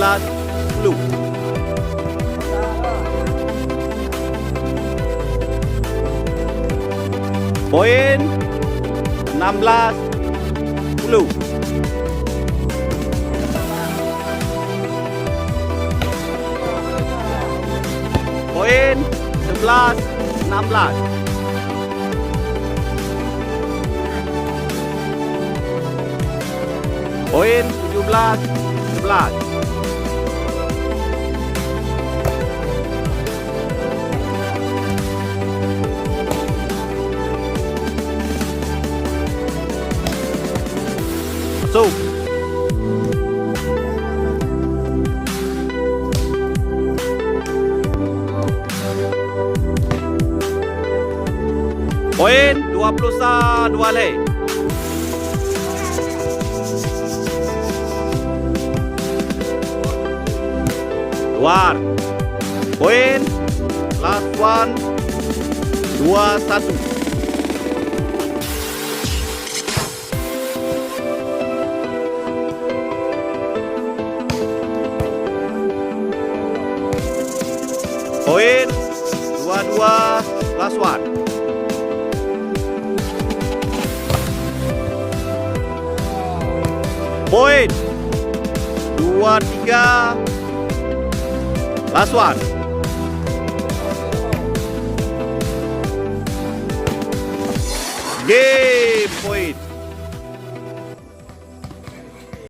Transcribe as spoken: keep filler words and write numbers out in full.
Sepuluh. Poin enam belas sepuluh. Poin sebelas enam belas. Poin tujuh belas sebelas. Masuk. Poin dua puluh sa dua lhèe. Luar. Poin last one dua satu. Poin dua dua last one. Poin dua tiga last one. Game point.